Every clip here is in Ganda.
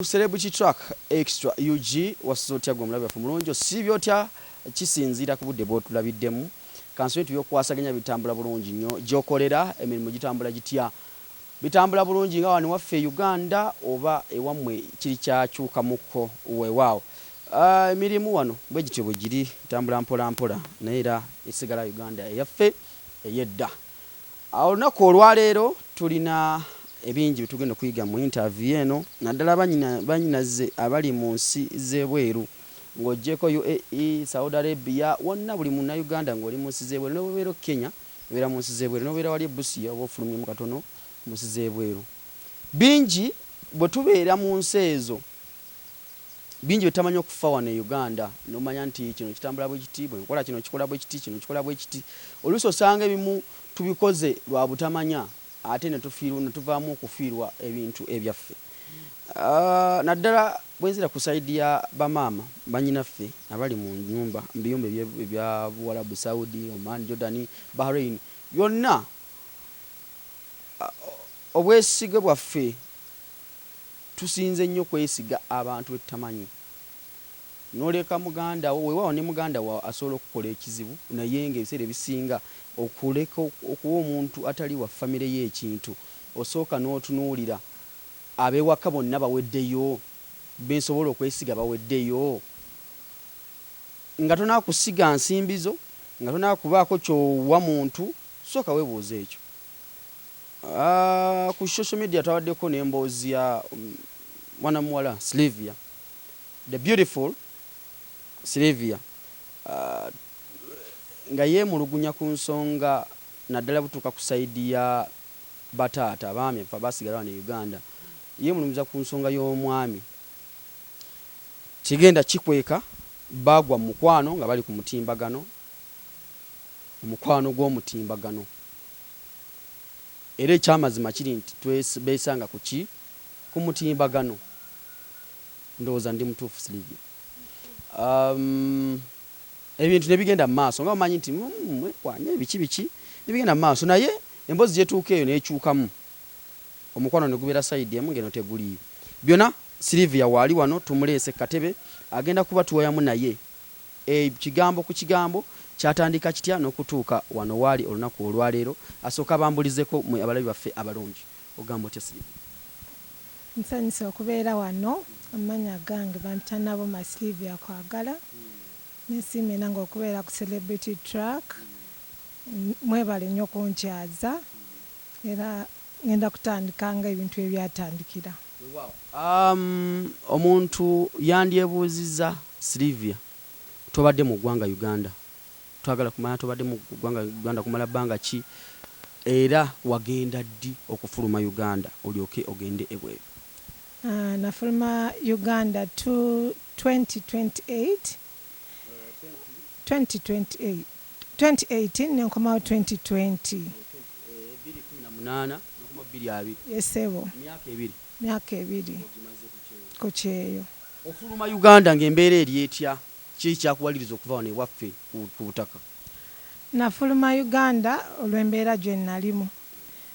Celebrity Track Extra UG, wasuze otya gwe omulabi waffe omulungi? Osiibye otya? Kisinziira ku budde bw'otulabiddemu. Kansubire nti by'okwasaganya bitambula bulungi nnyo gy'okolera. Emirimu gitambula gitya? Bitambula bulungi nga wano waffe e Uganda oba ewammwe kiri kyakyukamukko? Weewaawo, emirimu wano bwe gityo bwe giri, bitambula mpola mpola, naye era esigala Uganda eyaffe ey'edda. Olunaku olwaleero tulina ebingi byetugenda okuyiga mu interview eno, naddala banyinaze abali mu nsi z'ebweru, ng'oggyeko UAE, Saudi Arabia, wonna buli Munnayuganda ng'oli mu nsi z'ebweru. N'obeera Kenya, obeera mu nsi z'ebweru, n'obeera wali e Busia, oba ofulumyemu katono mu nsi z'ebweru. Bingi bwe tubeera mu nsi ezo, bingi bye tutamanyi okufa wano e Uganda, n'omanya nti kino kitambula bwe kiti, bwe nkola kino kikola bwe kiti, kino kikola bwe kiti. Oluusi osanga ebimu tubikoze lwa butamanya, ate ne tufiirwa, ne tuvaamu okufiirwa ebintu ebyaffe. Naddala bwe nzira ku side ya bamaama bannyinaffe abali mu nnyumba, mu biyumba ebya Buwalabu, Saudi, Oman, Jordan, Bahrain, byonna, obwesige bwaffe tusinze nnyo kwesiga abantu be tutamanyi. N'oleka muganda wo, weewaawo ne muganda wo asobola okukukola ekizibu, naye ng'ebiseera ebisinga okuleka okuwa omuntu atali wa famire yo ekintu, osooka n'otunuulira ab'ewaka bonna baweddeyo, be nsobola okwesiga baweddeyo? Nga tonnaba kusiga nsimbi zo, nga tonnaba kubaako ky'owa muntu, sooka weebuuze ekyo. Ku social media twabaddeko n'emboozi ya mwana muwala Sylvia, the beautiful Sylvia, nga yeemulugunya ku nsonga, naddala butuuka ku side ya bataata abaami ffe abaasigala wano e Uganda. Yeemulugunya ku nsonga y'omwami kigenda kikweka baagwa mu mukwano nga bali ku mutimbagano, omukwano gw'omutimbagano. Era ekyamazima kiri nti beesanga ku ki? Ku mutimbagano. Ndowooza ndi mutuufu, Sylvia. Ebintu ne bigenda mu maaso nga bamanyi nti mwekwanye biki biki, ne bigenda mu maaso, naye emboozi gyetuuka eyo n'ekyukamu, omukwano ne gubeera side emu ng'eno teguliiyo. Byonna Sylvia waali wano, tumuleese ku katebe, agenda kuba tuwayamu naye ekigambo ku kigambo, kyatandika kitya n'okutuuka wano waali olunaku olwaleero. Asooke abambulizeko mwe abalabi baffe abalungi. Ogamba otya, Sylvia? Nsanyuse okubeera wano. Amannya gange bampita Naboma Sylvia Kwagala. Nesiimye nange okubeera ku Celebrity Track. Mwebale nnyo kunkyaza, era ngenda kutandika nga ebintu ebyatandikira. Omuntu yandyebuuzizza, Sylvia, tobadde mu ggwanga Uganda. Twagala kumanya tobadde mu ggwanga Uganda kumala bbanga ki, era wagenda ddi okufuluma Uganda olyoke ogende ebweru? Nafuluma Uganda 2028, 2028, 2018, nenkomawo 2020. 2018 nokoma 2020. Yes ssebo. Myaka 2. Myaka 2 ku kyeyo. Ofuluma Uganda ng'embeera eri etya? Ki ekyakuwaliriza okuva wano ewaffe ku butaka? Nafuluma Uganda olw'embeera gye nalimu.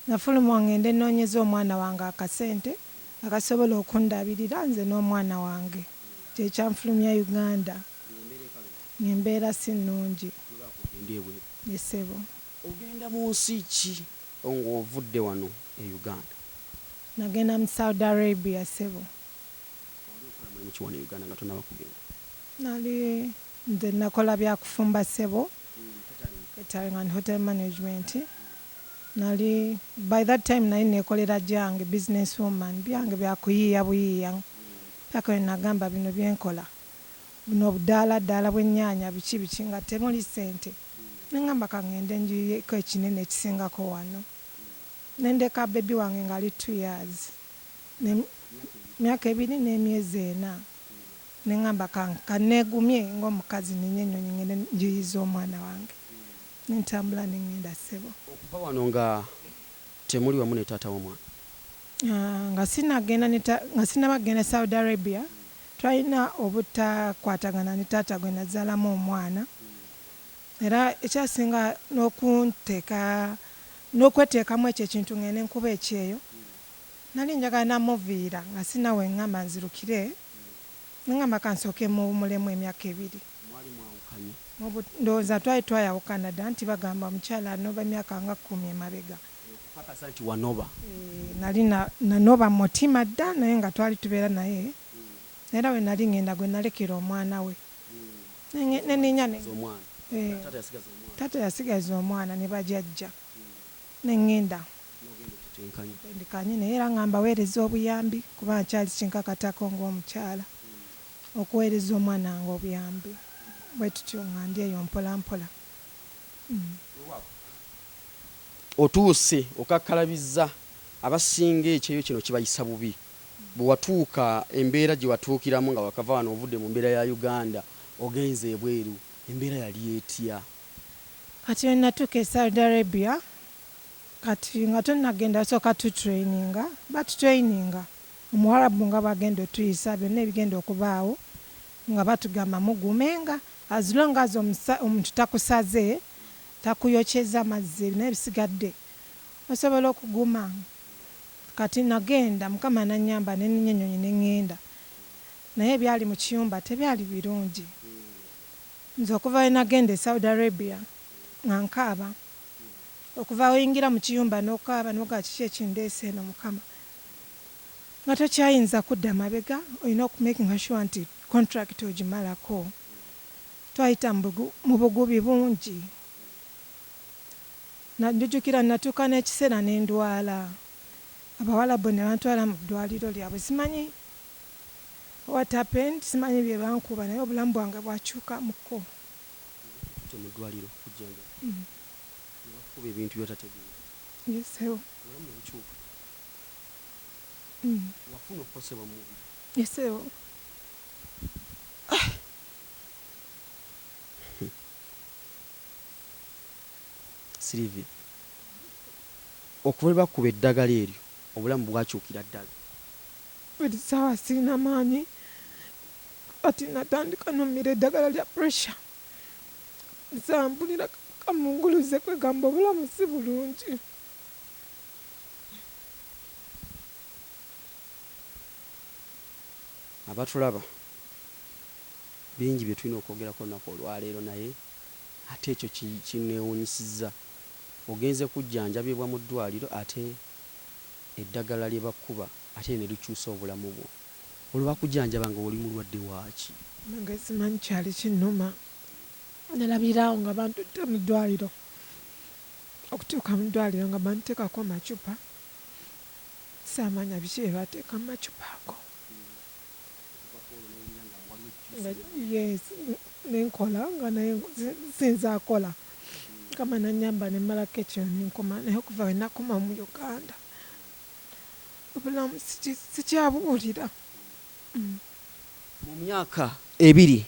Nafuluma ngende nnoonyeze omwana wange akasente akasobola okundabirira nze n'omwana wange. Kyekyanfulumya Uganda. Ng'embeera si nnungi. Yes ssebo. Ogenda mu nsi ki ng'ovudde wano e Uganda? Nagenda mu Saudi Arabia, ssebo. Wali okola mulimu ki wano e Uganda nga tonnaba kugenda? Nali nze nakola bya kufumba, ssebo. Catering and hotel management. Nali by that time nali nekolera gyange, business woman, byange byakuyiiya buyiiya. Paka we nagamba bino byenkola, buno obudaala ddaala bw'ennyaanya, biki biki, nga temuli ssente. Nengamba kangende njiyiyeko ekinene ekisingako wano. Nendeka baby wange ng'ali 2 years, myaka 2 n'emyezi 4. Neŋŋamba kaneegumye ng'omukazi, ninye ennyonyi ngende njiyize omwana wange. Nentambula neŋŋenda, ssebo. Okuva wano nga temuli wamu ne taata w'omwana? Nga sinagenda, nga sinaba kugenda Saudi Arabia, twalina obutakwatagana ne taata gwe nazaalamu omwana. Era ekyasinga n'okunteeka n'okweteekamu ekyo ekintu ngende nkuba ekyeyo. Nali njagala namuviira nga sirina we ŋŋamba nzirukire, ne ŋŋamba kansooke muwummulemu emyaka ebiri. Mwali mwawukanye? Ndowooza twali twayawukana dda anti bagamba omukyala anoba emyaka nga kkumi emabega. Okukakasa nti wanoba? Nali nanoba mu mutima dda naye nga twali tubeera naye era we nali ŋŋenda gwe nalekera omwana we. Neninya ne taata yasigaza omwana ne bajajja ne ŋŋenda. Ndikanye naye era nga mbaweereza obuyambi kuba kyali kinkakatako ng'omukyala okuweereza omwana wange obuyambi bwe tutyo nga ndi eyo mpola mpola. Otuuse okakkalabizza abasinga ekyeyo kino kibayisa bubi. Bwe watuuka embeera gye watuukiramu nga wakava wano ovudde mu mbeera ya Uganda ogenze ebweru embeera yali etya? Kati we natuuka e Saudi Arabia kati nga tonnagenda basooka tutraininga, batutraininga Omuwarabu nga bw'agenda otuyisa byonna ebigenda okubaawo nga batugamba mugumenga as long as omuntu takusaze, takuyokyezza mazzi naye ebisigadde osobola okuguma. Kati nagenda Mukama n'annyamba ne nninnya ennyonyi ne ŋŋenda naye ebyali mu kiyumba tebyali birungi. Nze okuva lwe nagenda e Saudi Arabia nga nkaaba. Okuva oyingira mu kiyumba n'okaaba n'ogamba kiki ekindeese eno Mukama. Nga tokyayinza kudda mabega olina okumakinga sure nti contract ogimalako. Twayita mu bugubi bungi. Njujukira natuuka n'ekiseera ne ndwala. Abawalabu ne bantwala mu ddwaliro lyabwe simanyi what happened simanyi bye bankuba naye obulamu bwange bwakyukamuko. Bakututte mu ddwaliro okujjanjabwa ne bakukuba ebintu by'otategeera. Yes ssebo. Obulamu ne bukyuka. Wafuna okukosebwa mu mubiri. Yes ssebo. Sylvia, okuva lwe bakuba eddagala eryo obulamu bwakyukira ddala. Buli ssaawa sirina maanyi kati natandika n'omira eddagala lya pressure. Nsaba mpulira kamunguluze kwegamba obulamu si bulungi. Abatulaba bingi bye tulina okwogerako olunaku olwaleero naye ate ekyo kinneewuunyisizza. Ogenze kujjanjabibwa mu ddwaaliro ate eddagala lye bakukuba ate ne likyusa obulamu bwo. Olwo bakujanjaba nga oli mulwadde waaki? Nange simanyi kyali kinnuma. Nalabira awo nga bantutte mu ddwaaliro. Okutuuka mu ddwaaliro nga banteekako amacupa, saamanya biki bye bateeka mu macupa ago. Yes, nenkola nga naye sinze akola. Mukama nannyamba ne mmalako ekyo ne nkoma naye okuva we nakoma mu Uganda obulamu sikyabuwulira. Mu myaka ebiri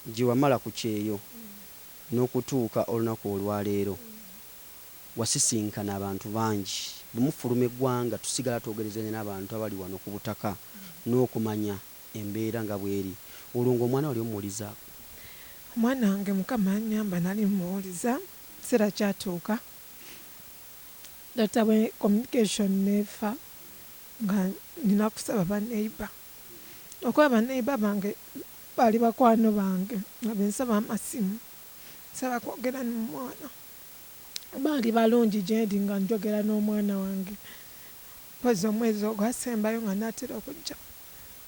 gye wamala ku kyeyo n'okutuuka olunaku olwaleero, wasisinkana abantu bangi. Bwe mufuluma eggwanga tusigala twogerezeganya n'abantu abali wano ku butaka n'okumanya embeera nga bw'eri. Olwo ng'omwana wali omuwulizaako? Omwana wange Mukama yannyamba nali mmuwuliza, ekiseera kyatuuka data bwe communication n'efa nga nnina kusaba ba neighbour. Okuba ba neighbour bange baali bakwano bange nga be nsaba amasimu, nsaba kwogera n'omwana. Baali balungi gyendi nga njogera n'omwana wange. Mpozzi omwezi ogwasembayo nga naatera okujja,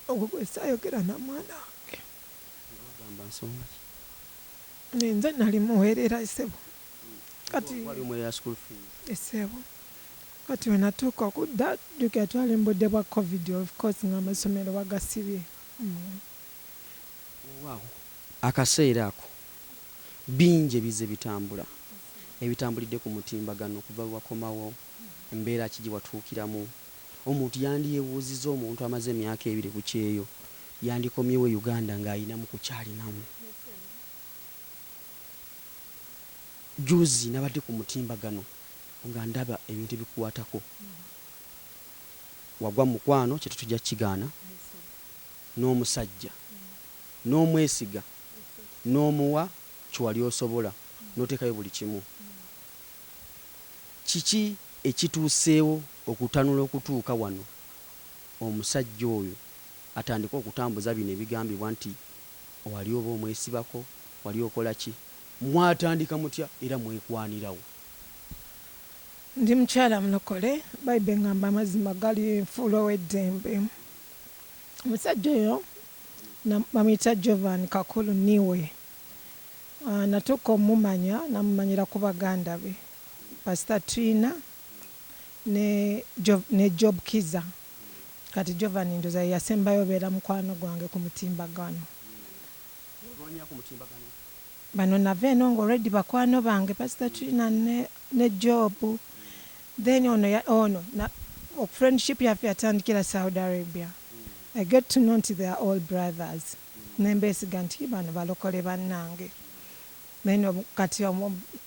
ogwo gwe saayogera na mwana wange. Nga bagamba nsonga ki? Nze nali muweerera ssebo. Kati Wali omuweerera school fees? Ssebo. Kati we natuuka okudda, jjukira twali mu budde bwa Covid of course ng'amasomero bagasibye. Weewaawo akaseera ako bingi ebizze bitambula, ebitambulidde ku mutimbagano okuva lwe wakomawo, mbeera ki gye watuukiramu? Omuntu yandyebuuzizza omuntu amaze emyaka ebiri ku kyeyo yandikomyewo e Uganda ng'alinamu ku ky'alinamu? Jjuuzi nabadde ku mutimbagano nga ndaba ebintu ebikukwatako. Wagwa mu mukwano kye tetujja kukigaana n'omusajja n'omwesiga n'omuwa kye wali osobola n'oteekayo buli kimu. Kiki ekituuseewo okutanula okutuuka wano Omusajja oyo atandike okutambuza bino ebigambibwa nti wali oba omwesibako, wali okola ki? Mwatandika mutya era mwekwanirawo? Ndi mukyala mulokole, Bayibuli eŋŋamba amazima gali nfuula ow'eddembe. Omusajja oyo bamuyita Jovan Kakulu Niwe. Natuuka omumanya namumanyira ku baganda be, Pastor Trina ne Job Kiza. Kati Jovan ndoza ye yasembayo obeera mukwano gwange ku mutimbagano. Bano nava eno nga already bakwano bange, Pastor Trina ne Job. Then ono friendship yaffe yatandikira Saudi Arabia. I get to know nti they are all brothers. Nembeesiga nti bano balokole bannange. Then kati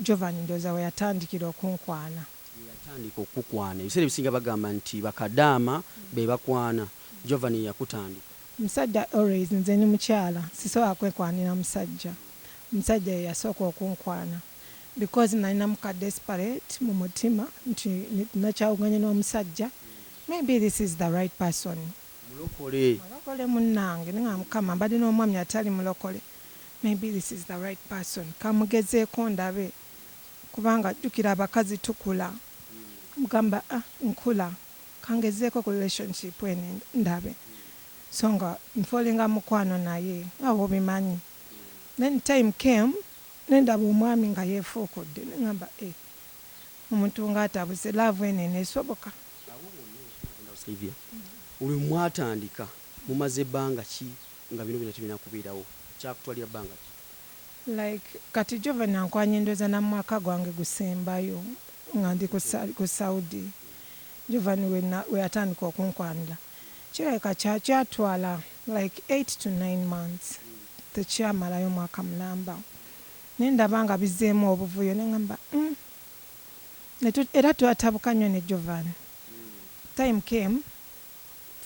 Jovan ndoza we yatandikira okunkwana. Yatandika okukwana. Ebiseera ebisinga bagamba nti bakadaama be bakwana. Jovan yakutandika. Musajja always, nze ni mukyala sisobola kwekwanira musajja. Omusajja ye yasooka okunkwana because nalinamu ka desperate mu mutima nti nakyawuganye n'omusajja, maybe this is the right person. Mulokole. Mulokole munnange, ninga Mukama mbadde n'omwami atali mulokole, maybe this is the right person, kamugezeeko ndabe, kubanga jjukira abakazi tukula, mugamba, "Ah, nkula, kangezeeko ku relationship eno ndabe." So nga nfallinga mukwano naye nga bwobimanyi. Then time came nendaba omwami nga yeefuukudde, neŋamba, "Eh, omuntu ng'atabuse, love eno eneesoboka?" Sylvia, olwe mwatandika mumaze ebbanga ki nga bino byonna tebirina kubeerawo? Kyakutwalira bbanga ki? Like kati Jovan ankwanya endoza na mwaka gwange gusembayo nga ndi ku Saudi. Jovan we yatandika okunkwanira, kirabika kyatwala like 8 to 9 months, tekyamalayo mwaka mulamba. Naye ndaba nga bizeemu obuvuyo, neŋamba, Era twatabuka nnyo ne Jovan. Time came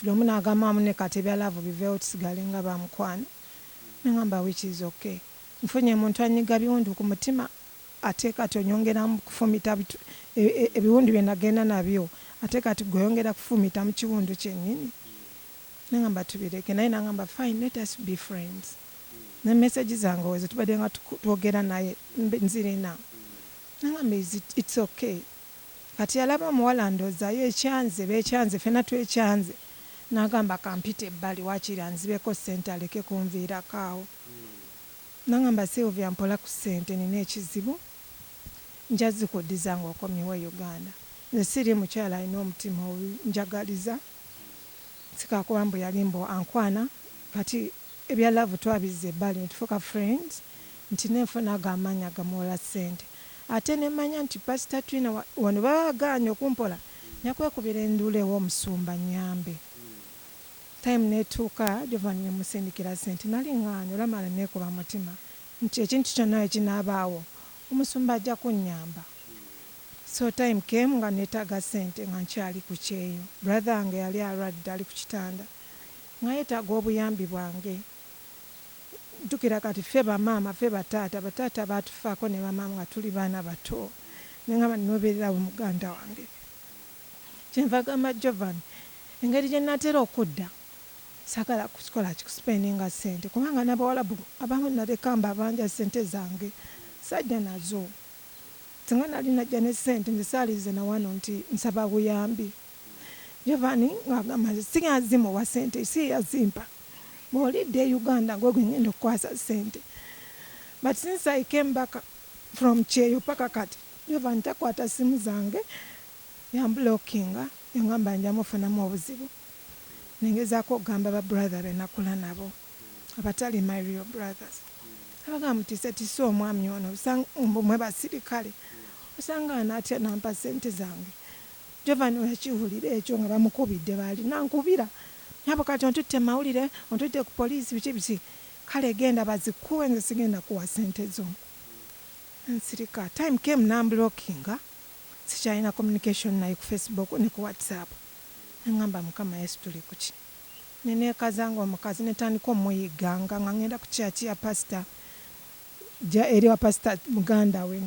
buli omu n'agamba munne kati ebya love biveewo, tusigale nga bamukwano. Neŋamba, which is okay, nfunye muntu anyiga biwundu ku mutima, ate kati onyongeramu kufumita ebiwundu bye nagenda nabyo, ate kati gweyongera kufumita mu kiwundu kyennyini. Neŋamba tubireke, naye nagamba, "Fine, let us be friends." Ne message zange wezo tubadde nga twogera naye nzirina. Nagamba it's okay. Kati yalaba omuwala ndoozayo ekyanze, bekyanze, fena twekyanze, nagamba kampita ebbali, wakiri anzibeko sente aleke kunviirako awo. Nagamba, "Sylvia, mpola ku ssente, nina ekizibu, nja zikuddiza ng'okomyewo e Uganda." Nze siri mukyala alina omutima njagaliza, sikakuba mbu yali mbu ankwana. Kati ebya love twabizza ebbali netufuuka friends, nti nenfuna ago amaanyi agamuwola ssente, ate nemanya nti Pastor Trina wano baba bagaanye okumpola, nyakwekubira enduulu ew'omusumba nyambe. Time netuuka Jovan nemusindikira ssente. Nali ŋŋaanye, olwamala neekuba mutima nti ekintu kyonna ekinaabaawo omusumba ajja kunnyamba. So time came nga neetaaga ssente nga nkyali ku kyeyo. Brother wange yali alwadde, ali ku kitanda, nga yeetaaga obuyambi bwange. Jjukira kati ffe bamaama, ffe bataata, bataata baatufaako ne bamaama nga tuli baana bato. Neŋŋamba nobeererawo muganda wange. Kyenva gamba Jovan, engeri gye naatera okudda, saagala kukola kikuspendinga ssente, kubanga n'abawalabu abamu naleka mbabanja ssente zange, sajja nazo. Singa nali najja ne ssente, nze saalize na wano nti nsaba buyambi. Jovan ng'agamba nze sigenda zimuwa ssente, si yazimpa, bw'olidda e Uganda gwe gwe ngenda okukwasa ssente. But since I came back from kyeyo paka kati Jovan takwata simu zange, yamblockinga, yaŋŋamba njamufunamu obuzibu. Nengezaako okugamba ba brother be nakula nabo abatali my real brothers, abagamba mutiisetiise omwami ono, mwe basirikale, osanga anaatya nampa ssente zange. Jovan weyakiwulira ekyo nga bamukubidde, baali nankubira nyabo, kati ontutte mawulire, ontutte ku poliisi, biki biki, kale genda bazikuwe, nze sigenda kuwa ssente zo. Nsirika. Time came namblockinga, sikyalina communication naye ku Facebook ne ku WhatsApp. Neŋŋamba, Mukama Yesu, tuli kuki? Neneekazanga omukazi, netandika omuyiganga nga ngenda ku church ya pastor eri wa pastor muganda we.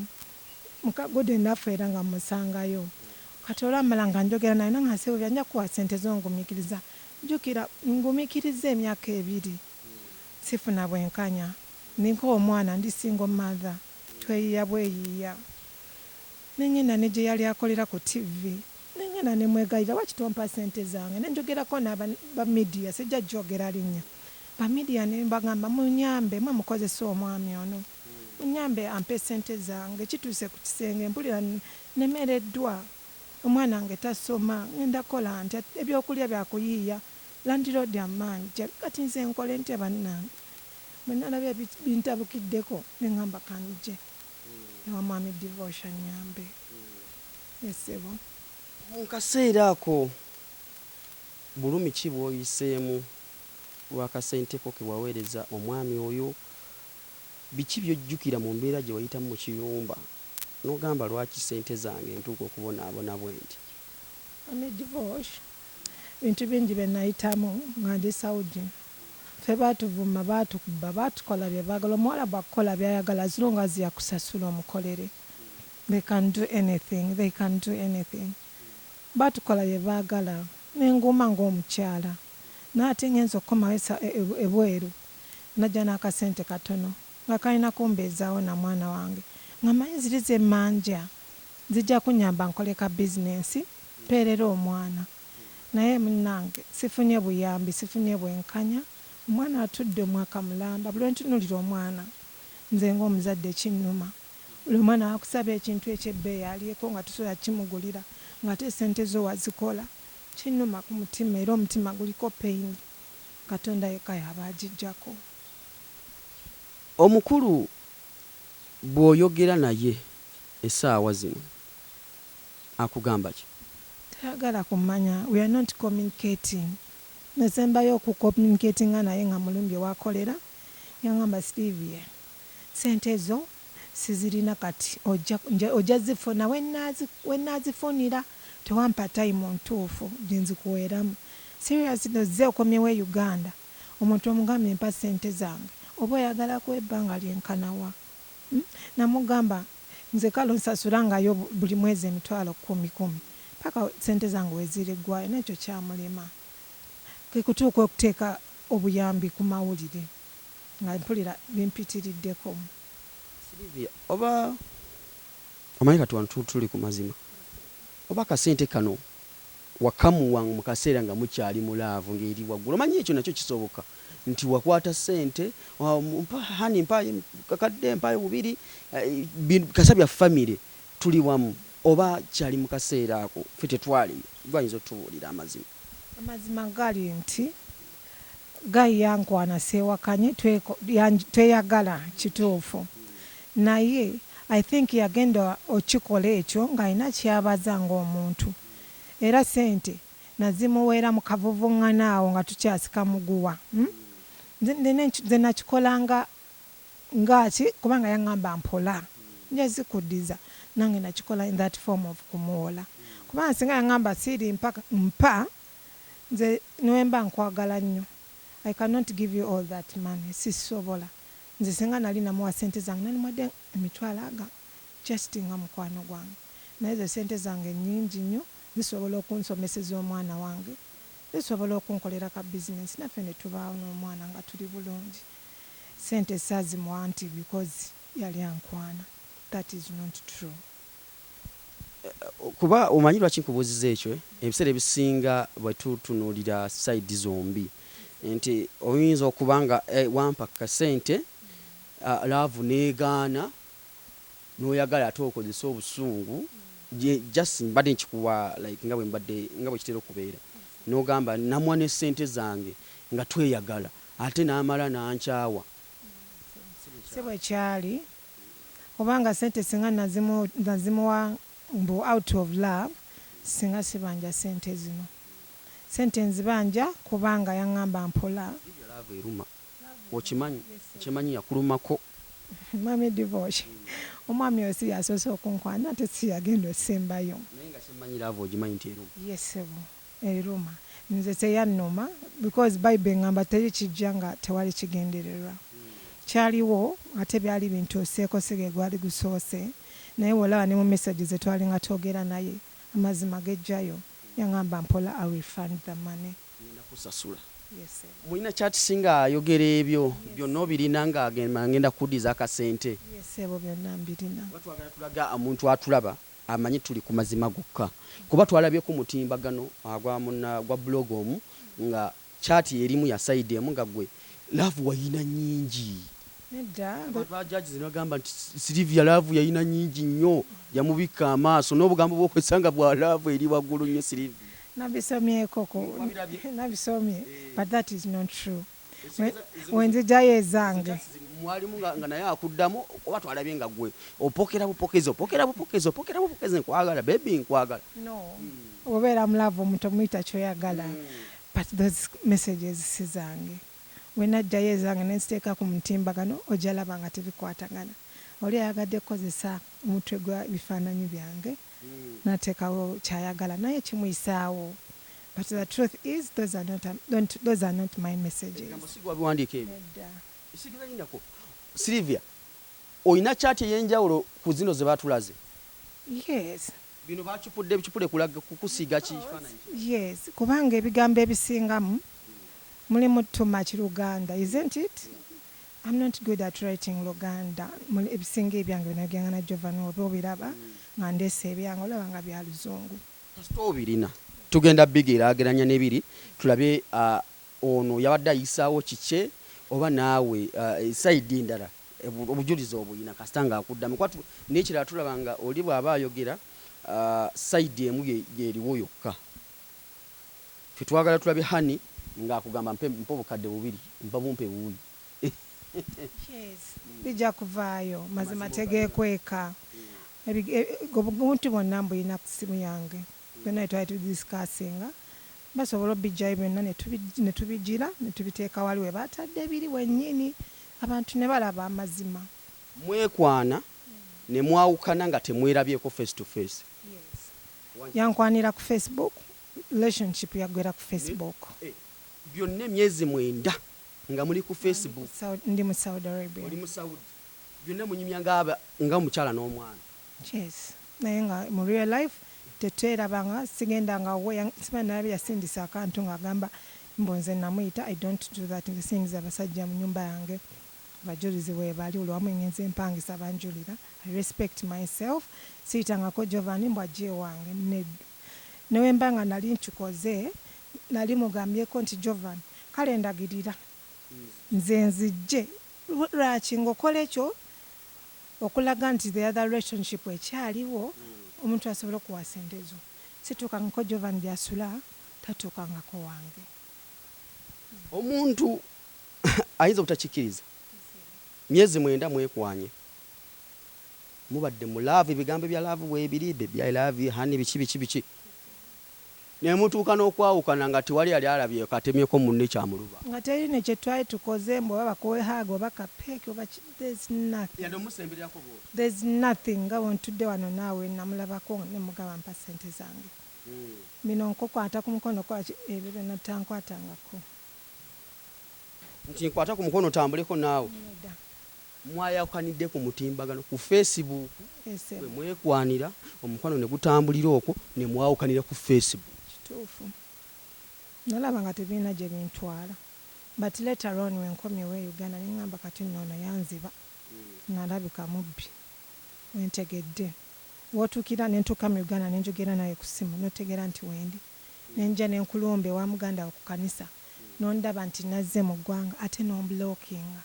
Good enough, era nga musangayo. Kati olwamala nga njogera naye, nanga, "Sylvia, nja kuwa sente zongumiikiriza." Jjukira ngumiikirizza emyaka 2 sifuna bwenkanya, ndiko omwana, ndi single mother, tweyiiya bweyiiya. Ne ŋŋenda ne gye yali akolera ku TV, ne ŋŋenda ne mwegayirira, lwaki tompa ssente zange? Ne njogerako n'aba ba media, sijja jjogera linnya, ba media ne mbagamba munnyambe mwe mukozesa omwami ono, munnyambe ampe ssente zange, kituuse ku kisenge mpulira nnemereddwa, omwana wange tasoma, ŋŋenda kukola ntya? Ebyokulya bya kuyiiya, landiroodi ammanja, kati nze nkole ntya bannange? Bwe nalabye bintabukiddeko ne ŋŋamba kanjje ewa mwami Divosh annyambe. Yes ssebo. Mu kaseera ako bulumi ki bw'oyiseemu lw'akasente ko ke waweereza omwami oyo? Biki by'ojjukira mu mbeera gye wayitamu mu kiyumba n'ogamba lwaki ssente zange ntuuka okubonaabona bwenti? Mwami Divosh, Bintu bingi bye nayitamu nga ndi Saudi. Ffe baatuvuma, baatukuba, baatukola bye baagala. Omuwarabu akukola by'ayagala as long as yakusasula omukolere. They can do anything, they can do anything. Baatukola bye baagala ne nguma ng'omukyala. Naye ate ngenze okukomawo ebweru najja n'akasente katono nga kalina kumbeezaawo na mwana wange nga mmanyi ziri ze mmanja zijja kunnyamba nkole ka bizinensi mpeerere omwana. Naye munnange sifunye buyambi, sifunye bwenkanya, omwana atudde omwaka mulamba, buli lwe ntunuulira omwana nze ng'omuzadde kinnuma. Buli omwana w'akusaba ekintu eky'ebbeeyi alyeko nga tosobola kukimugulira ng'ate ssente zo wazikola, kinnuma ku mutima era omutima guliko pain Katonda yekka y'aba agiggyako. Omukulu bw'oyogera naye essaawa zino akugamba ki? Tayagala kumanya, we are not communicating. Nasembayo oku communicatinga naye nga mulumbye w'akolera, yangamba Sylvia ssente zo sizirina kati ojja zifuna wenaazifunira tewampa time ntuufu gyenzikuweeramu. Seriously ozze okomyewo e Uganda omuntu omugambye mpa ssente zange oba oyagala akuwe ebbanga lyenkana wa? Namugamba nze kale onsasula ngayo buli mwezi emitwalo kumi kumi paka sente zange weziriggwayo nekyo kyamulema kwekutuuka okuteeka obuyambi ku mawulire nga mpulira bimpitiriddeko. Sylvia oba omanyi kati wano tuli ku mazima oba akasente kano wakamuwa mu kaseera nga mukyali mu laavu ng'eri waggulu omanyi ekyo nakyo kisoboka nti wakwata ssente hani mpaayo kakadde mpaayo bubiri eh, kasa bya famire tuli wamu oba kyali mu kaseera ako ffe tetwaliyo gwe ayinza otubuulira amazima. Amazima gali nti guy yankwana sewakanye tweyagala kituufu naye I think yagenda okikola ekyo nga alina kyabaza nga omuntu era sente nazimuweera mu kavuvungano awo nga tukyasika muguwa nze nakikolanga nga ki kubanga yaŋŋamba mpola nja zikuddiza nange nakikola in that form of kumuwola kubanga singa yaŋŋamba siri mpa mpa nze newemba nkwagala nnyo I cannot give you all that money sisobola nze singa nali namuwa sente zange nalimuwadde emitwalo aga just nga mukwano gwange naye ezo sente zange nnyingi nnyo zisobola okunsomeseza omwana wange zisobola okunkolera ka bizinensi naffe ne tubaawo n'omwana nga tuli bulungi sente saazimuwa nti because yali ankwana that is not true. Kuba omanyi lwaki nkubuuziza ekyo ebiseera ebisinga bwe tutunuulira side zombi nti oyinza okuba nga wampa kasente love n'egaana n'oyagala ate okozese obusungu just mbadde nkikuwa like nga bwe mbadde nga bwe kitera okubeera n'ogamba namuwa ne ssente zange nga tweyagala ate n'amala n'ankyawa. Si bwe kyali kubanga ssente singa nazimuwa mbu out of love singa sibanja ssente zino. Ssente nzibanja kubanga yaŋŋamba mpola. Love eruma okimanyi okimanyi yakulumako. Mwami Divosh omwami oyo si y'asoose okunkwana ate si yagenda osembayo. Naye nga kyemmanyi love ogimanyi nti eruma. Yes ssebo eruma nze teyannuma because Bible eŋŋamba teri kijja nga tewali kigendererwa. Kyaliwo ate byali bintuuseeko si gwe gwali gusoose naye bw'olaba ne mu message ze twalinga twogera naye amazima gejjayo yaŋŋamba mpola I will refund the money. Kusasula. Yes, sir. Mulina chats nga ayogera ebyo byonna obirina nga agenda ngenda kuddiza akasente? Yes, ssebo, byonna mbirina. Kuba twagala tulaga omuntu atulaba amanyi tuli ku mazima gokka, kuba twalabye ku mutimbagano gwa munna gwa blog omu nga chat erimu ya side emu nga gwe love wayina nyingi. Nedda. Abantu ba judges ne bagamba nti Sylvia love yayina nyingi nnyo, yamubikka amaaso n'obugambo bw'okozesa nga bwa love eri waggulu nnyo Sylvia. Nabisomyeko ku Wabirabye? Nabisomye, but that is not true. Wenzijjayo ezange. Mwalimu nga naye akuddamu oba twalabye nga gwe opokera bupokezi, opokera bupokezi, opokera bupokezi, nkwagala baby, nkwagala. No, obeera mu love omuntu omuyita kyoyagala, but those messages si zange. Wenajjayo ezange nenziteeka ku mutimbagano ojja laba nga tebikwatagana. Oli ayagadde kukozesa omutwe gwa bifaananyi byange n'ateekawo kyayagala naye kimuyisaawo, but the truth is those are not, don't, those are not my messages. Ebigambo si gwe wabiwandiika ebyo? Nedda. Sigeza lindako Sylvia, olina chat ey'enjawulo ku zino ze batulaze? Yes. Bino bakipudde bikipule kulaga kukusiiga kifaananyi ki? Yes, kubanga ebigambo ebisingamu mulimu too much Luganda, isn't it? I'm not good at writing Luganda. Ebisinga ebyange binagenga na Jovan oba obiraba nga ndeese ebyange olaba nga bya luzungu. Kasita obirina tugenda bigeraageranya n'ebiri tulabe ono yabadde ayisaawo kikye oba naawe side endala obujulizi obuyina kasita ng'akuddamu. Kuba n'ekirala tulaba nga oli bw'aba ayogera side emu yeriwo yokka. Ffe twagala tulabe honey ng'akugamba mpe obukadde 2 mpa bumpe buwuyi. Yes, bijja kuvaayo mazima tegeekweka. Obuntu bwonna mbulina ku ssimu yange, byonna bye twali tudiscussinga basobola obijjayo byonna ne tubigira ne tubiteeka wali we batadde biri wennyini abantu ne balaba amazima. Mwekwana ne mwawukana nga temwerabyeko face to face? Yes. Yankwanira ku Facebook, relationship yaggwera ku Facebook. Byonna emyezi 9 nga muli ku Facebook? Ndi mu Saudi Arabia. Oli mu Saudi. Byonna munyumya nga omukyala n'omwana? Yes, naye nga mu real life tetwerabanga, sigenda nga we simanyi nalabye yasindisa akantu ng'agamba mbu nze namuyita. I don't do that. Nze siyingiza abasajja mu nnyumba yange, abajulizi weebali olwamu ngenze mpangisa banjulira. I respect myself. Siyitangako Jovan mbu ajje ewange, nedda. Ne mba nga nali nkikoze nali mugambyeko nti Jovan kale ndagirira nze nzijje. Lwaki ng'okola ekyo? Okulaga nti the other relationship ekyaliwo, omuntu asobola okuwa sente zo. Situukangako Jovan gy'asula, tatuukangako wange. Omuntu ayinza obutakikkiriza, myezi 9 mwekwanye, mubadde mu love, ebigambo bya love weebiri, baby I love you, honey, biki biki biki, ne mutuuka n'okwawukana nga tewali yali alabye katemyeko munne kyamuluba. Nga teri ne kye twali tukoze mbu oba bakuwe hug oba kapeeke oba there's nothing. Yadde omusembererako bw'oti? There's nothing. Nga bwe wano naawe namulabako ne mugamba mpa ssente zange. Bino nkukwata ku mukono kwaki ebyo byonna tankwatangako. Nti nkwata ku mukono otambuleko naawe? Nedda. Mwayawukanidde ku mutimbagano ku Facebook? Ese. Bwe mwekwanira omukwano ne gutambulira okwo ne mwawukanira ku Facebook? Kituufu, nalaba nga tebirina gye bintwala, but later on wenkomyewo e Uganda ne ŋŋamba kati nno ono yanziba, nalabika mubbi. Wentegedde wootuukira ne ntuuka mu Uganda ne njogera naye ku ssimu notegeera nti wendi nenja nenkulumba ewa muganda wo ku kanisa nondaba nti nazze mu ggwanga ate nomblockinga.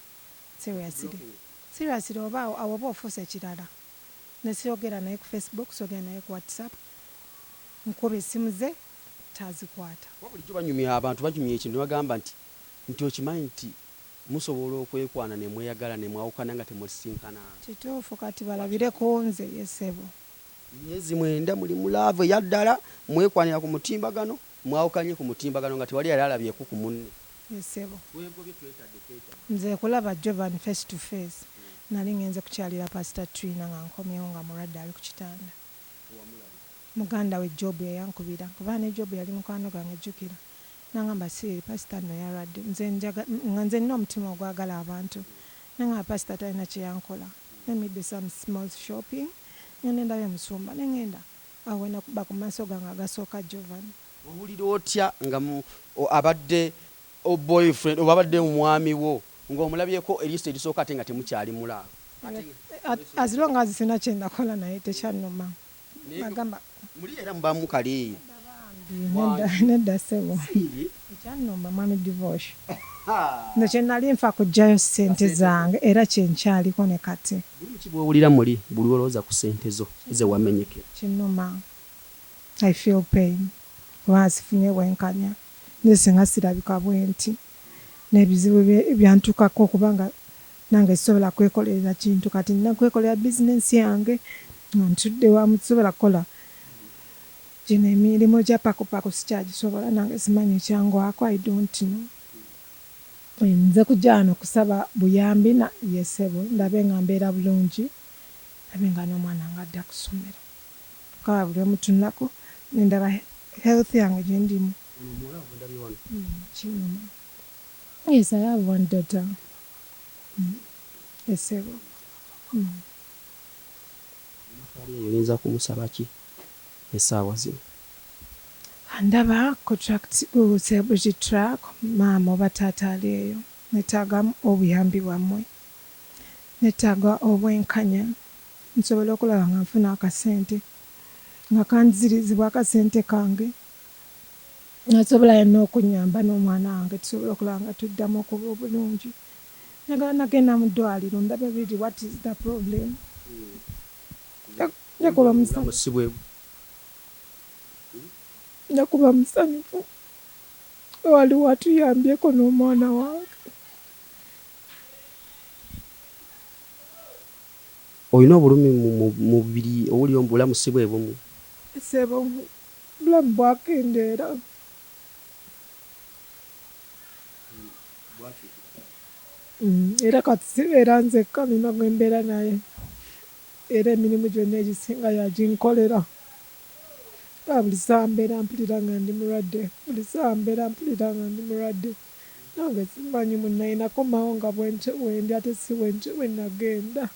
Seriously, seriously, oba awo oba ofuuse kirala. Nesiyogera naye ku Facebook, siyogera naye ku WhatsApp, nkuba essimu ze tazikwata. Kuba bulijjo banyumya, abantu banyumya ekintu ne bagamba nti okimanyi nti musobola okwekwana ne mweyagala ne mwawukana nga temusinkana. Kituufu, kati balabire ku nze yesebo. Myezi 9 muli mu love eyaddala, mwekwanira ku mutimbagano, mwawukanye ku mutimbagano nga tewali yali alabyeko ku munne. Yesebo. Twegobye, twetadde, twetadde. Nze kulaba Jovan face to face nali ngenze kukyalira Pastor Trina nga nkomyewo nga mulwadde ali ku kitanda. Muganda we Job yayankubira, kuba ne Job yali mukwano gwange jjukira, nangamba si pasita nno yalwadde. Nze nga nze nina omutima ogwagala abantu, nangamba pasita talina kyeyankola, let me do some small shopping ngende ndabe musumba. Nengenda awo wenakuba ku maaso gange agasooka Jovan. Owulira otya nga abadde boyfriend oba abadde omwami wo ng'omulabyeko eriiso erisooka ate nga temukyali mu love? As long as sina kyenakola naye tekyannuma. Agamba muli era mubamu kali. Nedda ssebo, ekyannuma mwami Divosh, nze kyenali nfa kuggyayo ssente zange era kyenkyaliko ne kati. Buli ki bw'owulira muli buli olowooza ku ssente zo ze wamenyekera? Kinnuma, I feel pain kubanga sifunye bwenkanya. Nze singa sirabika bwe nti n'ebizibu byantuukako, kubanga nange sisobola kwekolerera kintu. Kati nina kwekolera bizinensi yange nga ntudde wamu, sisobola kukola gino emirimu gya pakupaku, sikyagisobola. Nange simanyi ekyangwako, I don't know. Nze kujja wano kusaba buyambi na yesebo, ndabe nga mbeera bulungi, ndabe nga n'omwana nga adda ku ssomero. Kaba buli omutunulako nendaba health yange gye ndimu. Kinnuma. Yes, I have one daughter. Esebo. Oyinza kumusaba ki essaawa zino? Ndaba contract ku Celebrity Track. Maama oba taata ali eyo, netaaga obuyambi bwammwe, netaaga obwenkanya, nsobola okulaba nga nfuna akasente nga kanzirizibwa akasente kange, nasobola yenna okunyamba n'omwana wange, tusobola okulaba nga tuddamu okuba obulungi. Njagala nagenda mu ddwaliro ndabe really what is the problem. Njakuba musanyufu, njakuba musanyufu waliwo atuyambyeko n'omwana wange. Olina obulumi mu mubiri, owulira obulamu si bwe bumu? Ssebo, obulamu bwakendeera. Era kati sibeera nzekka, nina gwe mbeera naye, era emirimu gyonna egisinga yaginkolera. Buli ssaawa mbeera mpulira nga ndi mulwadde, buli ssaawa mbeera mpulira nga ndi mulwadde. Nange simanyi munnaye, nakomawo nga bwentyo bwendi ate si bwentyo bwe nagenda.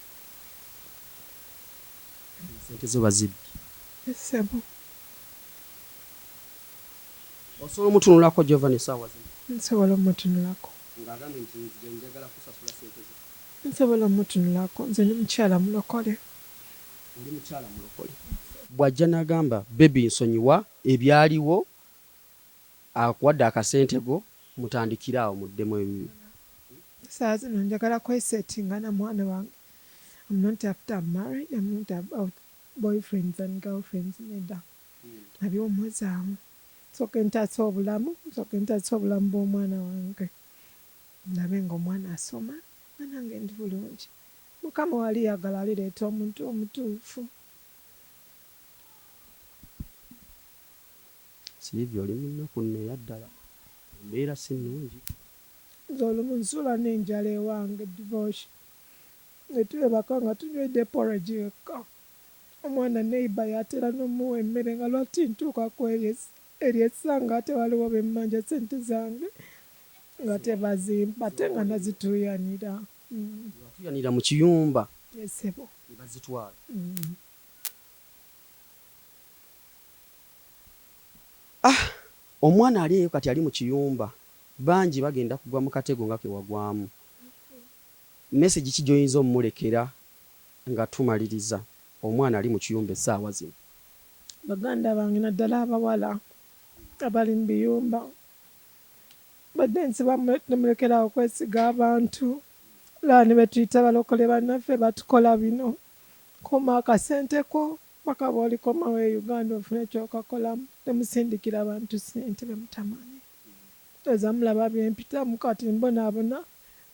Sente zo bazibbye? Ssebo. Osobola omutunulako Jovan essaawa zino? Nsobola omutunulako. Ng'agambye nti nzija njagala kusasula sente zo. Nsobola omutunulako, nze ndi mukyala mulokole. Oli mukyala mulokole. Bw'ajja n'agamba, "Baby, nsonyiwa ebyaliwo," akuwadde akasente go, mutandikire awo muddemu ebibi? Essaawa zino njagala kwesetinga na mwana wange. I'm not after marriage, I'm not about boyfriends and girlfriends, nedda. Nabiwummuzaamu. Nsooke ntaase obulamu, nsooke ntaase obulamu bw'omwana wange. Ndabe ng'omwana asoma nga nange ndi bulungi. Mukama wali yagala alireeta omuntu omutuufu. Silivia, oli mu nnaku nno eya ddala, embeera si nnungi. Nze olumu nsula n'enjala ewange, Divorce. Ne twebaka nga tunywedde porridge yekka. Omwana neighbor yatera n'omuwa emmere nga lwaki ntuuka ku eryo essanga ate waliwo bemmanja ssente zange nga tebazimpa ate nga nazituuyanira. Watuuyanira mu kiyumba? Ssebo. Ne bazitwala? Ah, omwana ali eyo kati ali mu kiyumba, bangi bagenda kugwa mu katego nga ke wagwamu. Message ki gy'oyinza omulekera nga tumaliriza, omwana ali mu kiyumba essaawa zino? Baganda bange, naddala abawala abali mu biyumba, badde nsiba nemulekerawo okwesiga abantu. Laba ne betuyita balokole bannaffe batukola bino. Kuuma akasente ko paka bw'olikomawo e Uganda ofune ky'okakolamu. Temusindikira abantu ssente be mutamanyi. Ndowooza mulaba bye mpitamu kati, mbonaabona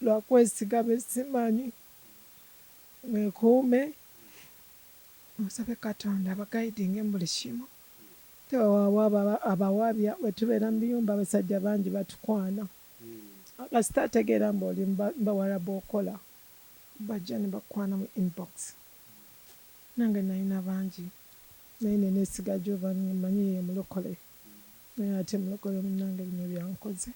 lwa kwesiga be simanyi. Mwekuume, musabe Katonda abaguidinge mu buli kimu. Tewaba abawabya, bwe tubeera mu biyumba abasajja bangi batukwana. Kasita ategeera mbu oli Bawarabu okola, bajja ne bakukwana mu inbox. Nange nalina bangi naye ne neesiga Jovan, mmanyi ye mulokole, naye ate mulokole munnange bino byankoze.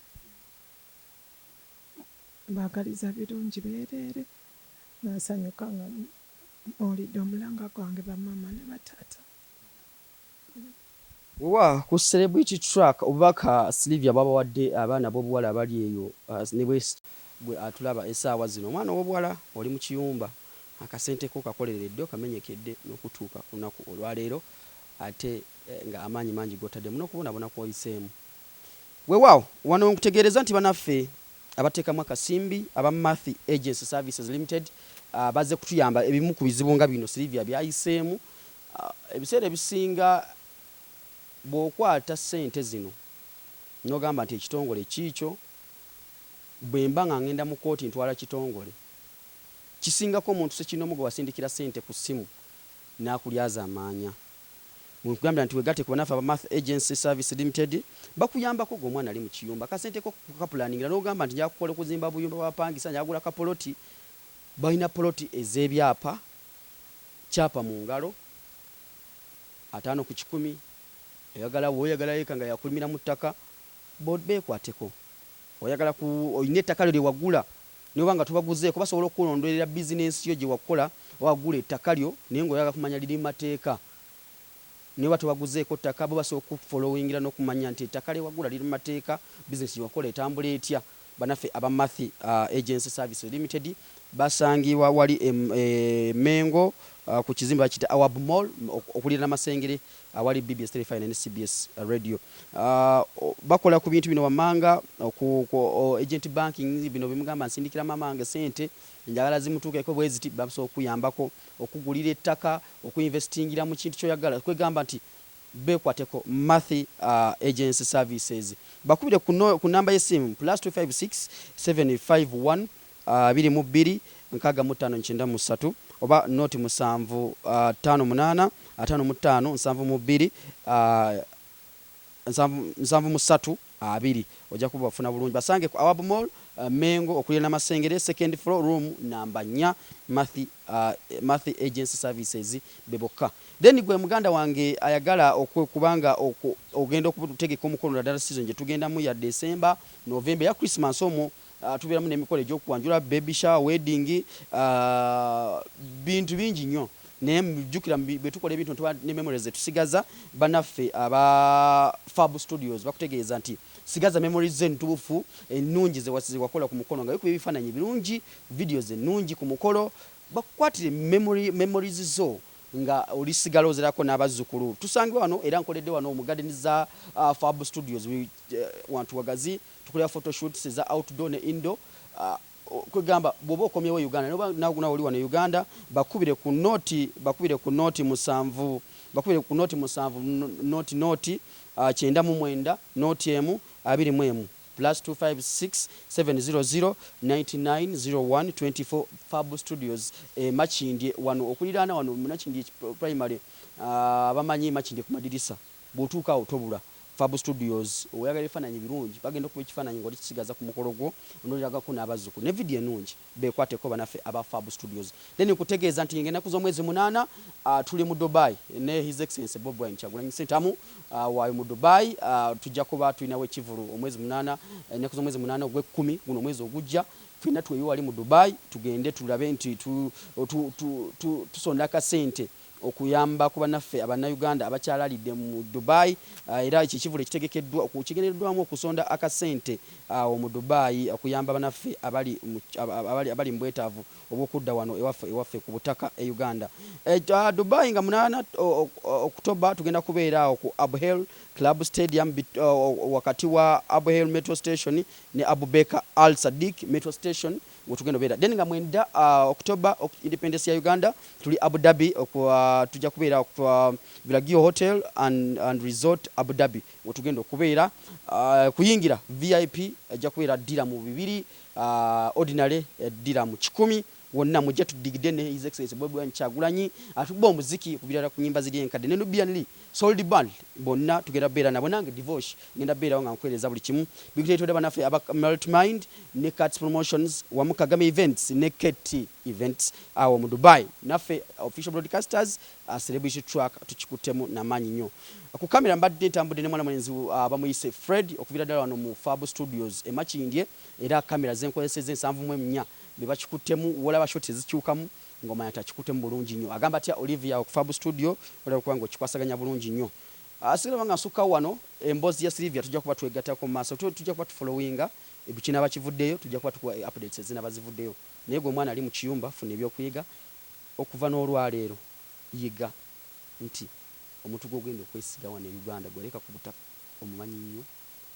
Mbaagaliza birungi byereere, nasanyuka nga muwulidde omulanga gwange, bamaama ne bataata. Wewa ku Celebrity Track obubaka Sylvia bwabawadde abaana ab'obuwala abali eyo ne gwe atulaba essaawa zino. Omwana ow'obuwala oli mu kiyumba, akasente ko kakoleredde okamenyekedde n'okutuuka ku lunaku olwaleero ate nga amaanyi mangi g'otaddemu n'okubonaabona kw'oyiseemu. Weewaawo wano nkutegeereza nti banaffe abateekamu akasimbi aba Mathy Agency Services Limited bazze kutuyamba ebimu ku bizibu nga bino Sylvia by'ayiseemu. Ebiseera ebisinga bw'okwata ssente zino n'ogamba nti ekitongole kiikyo, bwe mba nga ngenda mu kkooti ntwala kitongole, kisingako omuntu ssekinnoomu gwe wasindikira ssente ku ssimu n'akulyazaamaanya. Nkugambira nti wegatte ku banaffe aba Math Agency Service Limited bakuyambako gwe omwana ali mu kiyumba akasente ko kukapulaningira n'ogamba nti njakukola okuzimba buyumba bw'abapangisa njagula kapoloti. Balina poloti ez'ebyapa, kyapa mu ngalo, 50%, oyagala woyagala eka nga yakulimira mu ttaka, beekwateko. Oyagala ku olina ettaka lyo lye wagula naye oba nga tobaguzeeko basobola okukulondoolera bizinensi yo gye wakola oba wagula ettaka lyo naye ng'oyagala kumanya liri mu mateeka. Naye oba tobaguzeeko ttaka bo basobola okukufolowingira n'okumanya nti ettaka lye wagula liri mu mateeka, bizinensi gye wakola etambula etya. Banaffe aba Mathy Agency Services Limited basangibwa wali e Mengo ku kizimbe bakiyita Awab Mall okuliraana Masengere awali BBS Terefayina ne CBS Radio. Bakola ku bintu bino wammanga, ku agent banking bino bye mugamba nsindikira maama wange ssente njagala zimutuukeko bwe ziti, basobola okukuyambako okukugulira ettaka, okuinvestingira mu kintu ky'oyagala kwegamba nti beekwateko Mathy Agency Services bakubire ku namba y'essimu plus 256 751 22 65 93 oba noti 7 5 8 55 72 73 20 ojja kuba bafuna bulungi. Basange ku Awab Mall Mengo okuliraana Masengere second floor room namba 4 Mathy Agency Services be bokka. Then gwe muganda wange ayagala okubanga ogenda okutegeka omukolo naddala season gye tugendamu ya December, November eya Christmas omwo tubeeramu n'emikolo egy'okwanjula, baby shower, wedding, bintu bingi nnyo. Naye jjukira bwe tukola ebintu tuba ne memories ze tusigaza. Bannaffe aba Fab Studios bakutegeeza nti sigaza memories zo entuufu ennungi ze wakola ku mukolo nga wekuba ebifaananyi ebirungi, videos ennungi ku mukolo, bakukwatire memories zo nga olisigala ozirako n'abazzukulu. Tusangibwa wano era nkoledde wano mu garden za Fab Studios wantu wagazi, tukolera photoshoots eza outdoor ne indoor. Kwegamba bw'oba okomyewo e Uganda noba nawe oli wano e Uganda bakubire ku noti bakubire ku noti 7 bakubire ku noti 7 noti noti 99 noti 1 21 plus 256 700 99 01 24 Fab Studios e Makindye wano okuliraana wano mu Makindye Primary abamanyi Makindye ku madirisa bw'otuuka awo tobula. Fab Studios oyagala ebifaananyi birungi bagenda okuba ekifaananyi ng'oli kisigaza ku mukolo gwo onoliragako n'abazzukulu ne vidiyo ennungi beekwateko banaffe aba Fab Studios. Then nkutegeeza nti ng'ennaku z'omwezi 8 tuli mu Dubai ne His Excellency Bobi Wine Kyagulanyi Ssentamu waayo mu Dubai tujja kuba tulinawo ekivvulu omwezi 8 ennaku z'omwezi 8 ogw'ekkumi guno omwezi ogujja ffenna tweyiwe wali mu Dubai tugende tulabe nti tusonda akasente okuyamba ku bannaffe Abannayuganda abakyalalidde mu Dubai era ekyo ekivvulu ekitegekeddwa kigendereddwamu okusonda akasente awo mu Dubai okuyamba bannaffe abali abali mu bwetaavu obw'okudda wano ewaffe ewaffe ku butaka e Uganda. Dubai nga 8 October tugenda kubeera awo ku Abuhel Club Stadium wakati wa Abuhel Metro Station ne Abubekar Al Sadiq Metro Station wetugenda obeera. Then nga 9 October independence ya Uganda tuli Abu Dhabi tujja kubeera ku Vilagio Hotel and Resort Abu Dhabi wetugenda okubeera. Kuyingira VIP ejja kubeera dirham 2, ordinary dirham 100. Wonna mujje tudigide ne His Excellency Bobi Wine Kyagulanyi atukuba omuziki kubirala ku nyimba ziri enkadde ne Nubian Lee Solid Band bonna tugenda beera nabo nange Divosh ngenda beerawo nga nkuweereza buli kimu bikuleetedde bannaffe aba Multimind ne Cats Promotions wamu Kagame Events ne KT Events awo mu Dubai naffe official broadcasters Celebrity Track tukikuttemu namaanyi nnyo. Ku kamera mbadde ntambudde ne mwana mulenzi bamuyise Fred okuviira ddala wano mu Fab Studios e Makindye era kamera zenkozesezza 74 be bakikuttemu w'olaba shot ezikyukamu ng'omanya nti akikuttemu bulungi nnyo. Agamba atya Olivia ku Fab Studio olaba okuba ng'okikwasaganya bulungi nnyo. Asigala nga nsukka wano emboozi ya Sylvia, tujja kuba twegattako mu maaso, tujja kuba tufollowinga kinaaba kivuddeyo, tujja kuba tukuwa updates ezinaba zivuddeyo. Naye gwe omwana ali mu kiyumba, funa ebyokuyiga okuva n'olwaleero. Yiga nti omuntu gwogenda okwesiga wano e Uganda, gweleka ku butaka, omumanyi nnyo,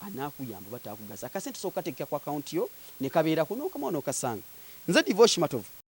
anaakuyamba oba taakugasa. Akasente sobola kukateeka ku akawunti yo ne kabeerako n'okamawo n'okasanga. Nze Divoshi Matovu.